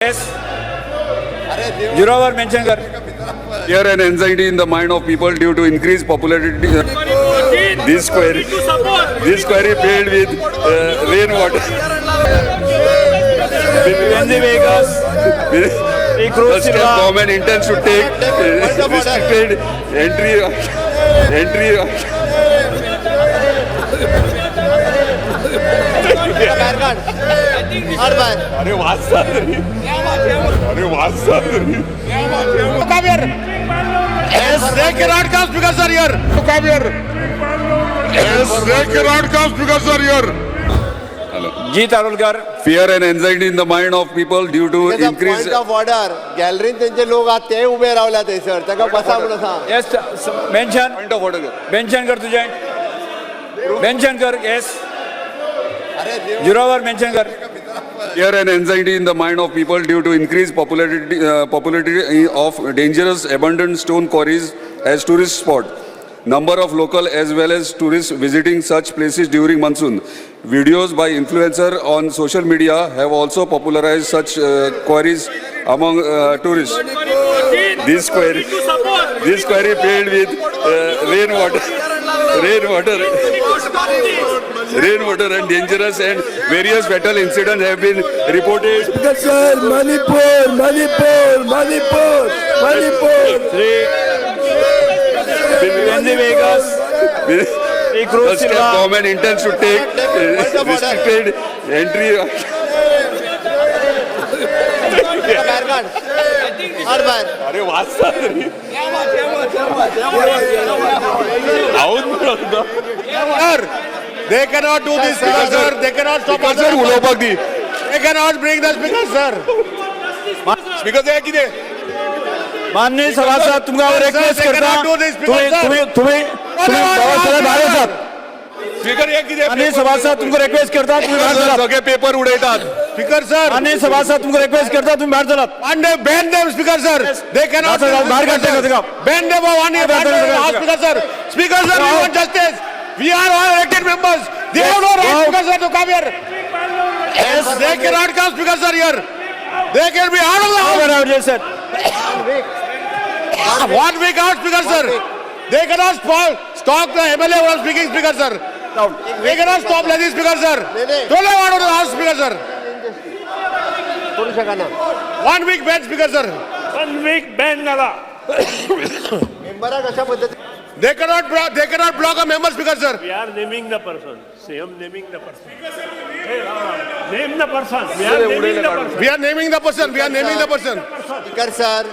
Yes. Zero hour mention कर. Fear and anxiety in the mind of people due to increased popularity. This quarry filled with rainwater. PNG vehicles. The Cruz state Silva. government intends to take restricted entry. अरे वाच, अरे वाच. Come here. Yes, they cannot come, Speaker sir, here. Come here. Yes, they cannot come, Speaker sir, here. Jeet Arolkar. Fear and anxiety in the mind of people due to increased point of order, गॅलरीन तेंचे लोक आहात, ते उबे रावल्या थंयसर, ताका बसा म्हणून सांग. Yes, mention. Point of order. Mention कर तुझे. मेन्शन कर. येस. झिरो our mention कर. Fear and anxiety in the mind of people due to increased popularity of dangerous abandoned stone quarries as tourist spot. Number of local as well as tourists visiting such places during monsoon. Videos by influencer on social media have also popularized such quarries among tourists. This quarry filled with rainwater and dangerous, and various fatal incidents have been reported. Sir, Manipur, Manipur, Manipur, Manipur. Shri PNG vehicles. Shri The cruise state Silva. government intends to take restricted entry. भायर काड, हाड भायर. अरे वाच. हांवूच. Sir, they cannot do this, Speaker sir. They cannot stop us. Sir, उलोवपाक दी. They cannot bring the Speaker sir. Speaker sir, कितें? माननीय सभासद, तुमकां हांव रिक्वेस्ट Sir, they करता. cannot do this, तुम्ही Speaker sir. तुम्ही तुम्ही तुम्ही बाबा भायर वचात. स्पीकर, हे कितें? माननीय सभासद, तुमकां रिक्वेस्ट करता, तुम्ही भायर चलात. सगळे पेपर उडयतात. Speaker sir. माननीय सभासद, तुमकां रिक्वेस्ट करता, तुम्ही भायर चलात. One day ban them, Speaker sir. They cannot. Sir, बाहेर काढते का? Ban them for one year. Ban them, Speaker sir. Speaker sir, we want justice. We are all elected members. They have no right, Speaker sir, to come here. Yes, they cannot come, Speaker sir, here. They can be out of the house. बरोबर sir. One week out, Speaker sir. They cannot stop the MLA who are speaking, Speaker sir. They cannot stop like this, Speaker sir. नाही. Don't let out of the house, Speaker sir. करू शकना. One week ban, Speaker sir. One week ban जाला. मेंबराक अशा पद्दतीन They cannot block a member, Speaker sir. We are naming the person. CM naming the person. Name the person. We are naming the person. We are naming the person. We are naming the person. Speaker sir,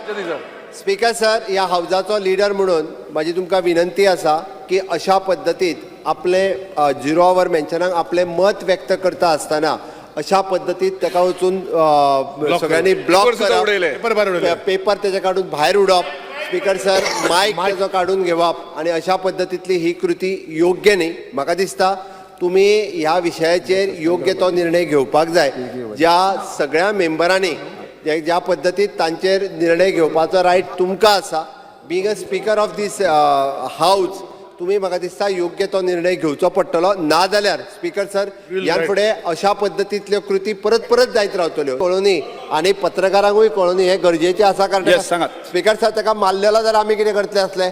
Speaker sir, ह्या हावजाचो leader म्हणून म्हाजी तुमकां विनंती आसा की अशा पद्दतीत आपले zero our मेन्शनाक आपलें मत व्यक्त करता आसतना अशा पद्दतीत ताका वचून सगळ्यांनी ब्लॉक पेपर सुद्दां उडयले. पेपर भायर उडयले. करप, पेपर तेजे काडून भायर उडोवप, स्पीकर सर, मायक तेजो काडून घेवप आनी अशा पद्दतींतली ही कृती योग्य न्ही. म्हाका दिसता तुमी ह्या विशयाचेर योग्य तो निर्णय घेवपाक जाय. ज्या सगळ्या मेंबरांनी ज्या पद्दतीत तांचेर निर्णय घेवपाचो रायट तुमकां आसा, being a Speaker of this House, तुमी म्हाका दिसता योग्य तो निर्णय घेवचो पडटलो. नाजाल्यार स्पीकर सर, ह्यान फुडें अशा पद्दतींतल्यो कृती परत परत जायत रावतल्यो. कळोनी आनी पत्रकारांकूय कळोनी, हें गरजेचें आसा. कारण Yes, सांगात. स्पीकर सर, ताका मारलेलो जाल्यार आमी कितें करतले आसले?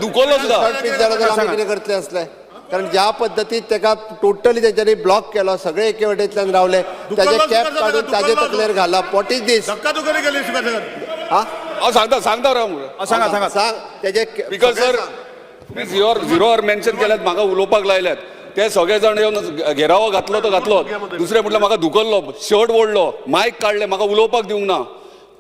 दुखवलो सुद्दां. शर्ट पीस जालो जाल्यार आमी कितें करतले आसले? कारण ज्या पद्दतीत ताका टोटली तेंच्यांनी ब्लॉक केलो, सगळे एके वटेंतल्यान रावले, ताजे कॅप काडून ताजे तकलेर घालप, what is this? धक्का दुखणी केली, Speaker sir. हा. हांव सांगता, सांगता, राव. सांगा, सांगा. सांग तेजे. स्पीकर सर, तुम्ही झिरो our mention केल्यात, म्हाका उलोवपाक लायल्यात. ते सगळे जाण येवन घेरावो घातलो तो घातलो. दुसरें म्हटल्यार म्हाका धुकल्लो, शर्ट ओडलो, मायक काडले, म्हाका उलोवपाक दिवंक ना.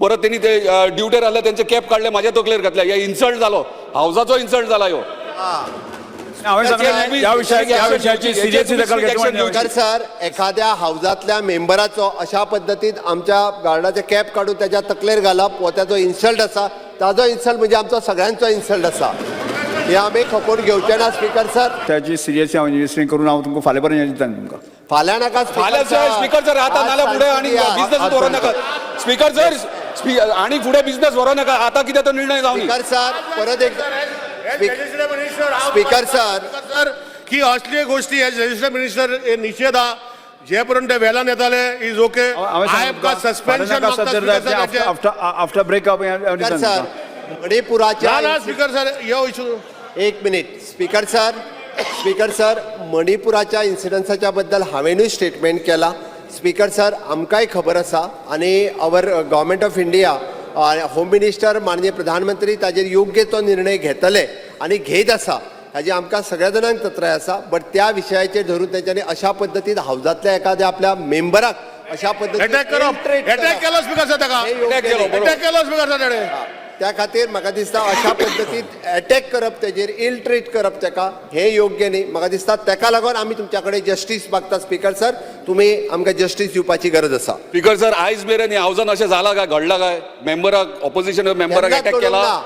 परत तेणी ते ड्युटेर आसले, तेंचे कॅप काडले, माझ्या तकलेर घातल्या. हे इन्सल्ट जालो, हावजाचो इन्सल्ट जाला ह्यो. हांवें सांगलें, ह्या विशयाची सिरियसली दखल घेतली. स्पीकर सर, एखाद्या हावजांतल्या मेंबराचो अशा पद्दतीन आमच्या गार्डाचे कॅप काडून त्याच्या तकलेर घालप हो ताजो इन्सल्ट आसा. ताजो इन्सल्ट म्हणजे आमचो सगळ्यांचो इन्सल्ट आसा. हे आमी खपोवन घेवचे ना, स्पीकर सर. त्याची सिरियसली हांव इन्व्हेस्टिगेट करून हांव तुमकां फाल्यां पर्यंत दिता तुमकां. फाल्यां नाका. फाल्यां सर, स्पीकर सर, आतां नाल्यार फुडें आनी बिझनेस व्हरूं नाका. स्पीकर सर, आनी फुडें बिझनेस व्हरूं नाका. आतां कितें तो निर्णय जावनी. स्पीकर सर, परत एकदा. Speaker sir. सर, की असले गोष्टी हे रजिस्टर मिनिस्टर हे निषेध हा. जे पर्यंत ते वेलान येताले is okay. I am suspension मागता स्पीकर सर ताचे. आफ्टर ब्रेकअप स्पीकर सर, मणिपुराच्या ना ना स्पीकर सर, यो इशू. एक minute speaker sir. Speaker sir, मणिपुराच्या इन्सिडन्साच्या बद्दल हांवेनूय स्टेटमेंट केला. स्पीकर सर, आमकांय खबर आसा आनी our government of India, home minister माननीय प्रधानमंत्री ताजेर योग्य तो निर्णय घेतले आनी घेत आसा, हाजी आमकां सगळ्या जाणांक तत्राय आसा. बट त्या विशयाचेर धरून तेंच्यांनी अशा पद्दतीन हावजांतल्या एखाद्या आपल्या मेंबराक अशा पद्दतीन अटॅक करप, ill-treat attack करप, केलो स्पीकर सर ताका. हे योग्य न्ही. अटॅक केलो स्पीकर सर ताणें. त्या खातीर म्हाका दिसता अशा पद्दतीन अटॅक करप तेजेर, इल ट्रीट करप तेका, हें योग्य न्ही. म्हाका दिसता तेका लागून आमी तुमच्या कडेन जस्टीस मागता. स्पीकर सर, तुमी आमकां जस्टीस दिवपाची गरज आसा. स्पीकर सर, आयज मेरेन ह्या हावजान अशें जालां काय, घडलां काय, मेंबराक, ऑपोजिशन मेंबराक केन्नाच अटॅक घडूंक केला? ना.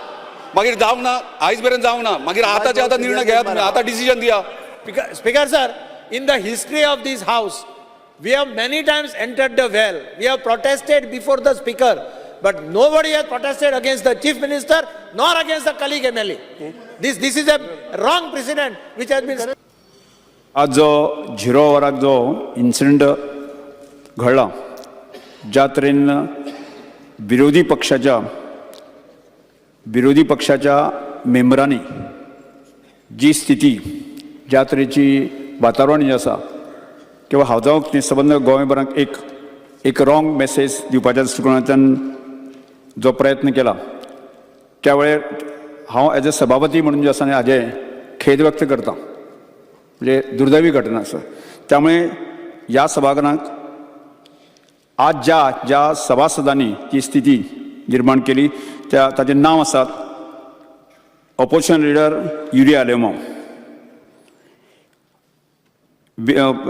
मागीर जावंक ना, आयज मेरेन जावंक ना. मागीर आतांचे आतां निर्णय घेयात तुमी, आतां डिसिजन दिया. Speaker sir, in the history of this house, we have many times entered the well. We have protested before the speaker, but nobody has protested against the chief minister nor against the colleague MLA. This is a wrong precedent which has been आज जो zero वराक जो incident घडला, ज्या तरेन विरोधी पक्षाच्या मेंबरांनी जी स्थिती, ज्या तरेची वातावरण जें आसा किंवा हावजाक न्ही, सबंद गोंयभराक एक एक रॉंग मॅसेज दिवपाच्या दृश्टिकोनांतल्यान जो प्रयत्न केला, त्या वेळार हांव एज अ सभापती म्हणून जे आसा न्ही, हाजें खेद व्यक्त करता. म्हणजे दुर्दैवी घटना आसा. त्यामुळे ह्या सभाघरांत आज ज्या ज्या सभासदांनी ती स्थिती निर्माण केली, त्या ताचें नांव आसात opposition leader Yuri Alemao,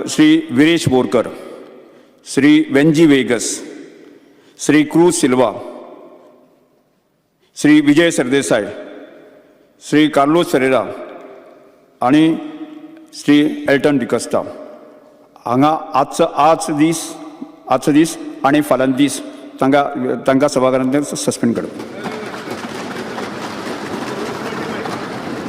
Shri Viresh Borkar, Shri Venzy vagus, Shri cruise Silva, Shri Vijay Sardesai, Shri Carlos Ferreira आणि श्री एल्टन डिकस्ता. हांगा आजचो आज दीस आनी फाल्यां दीस तांकां तांकां सभाघरांतल्यान सस्पेंड करप.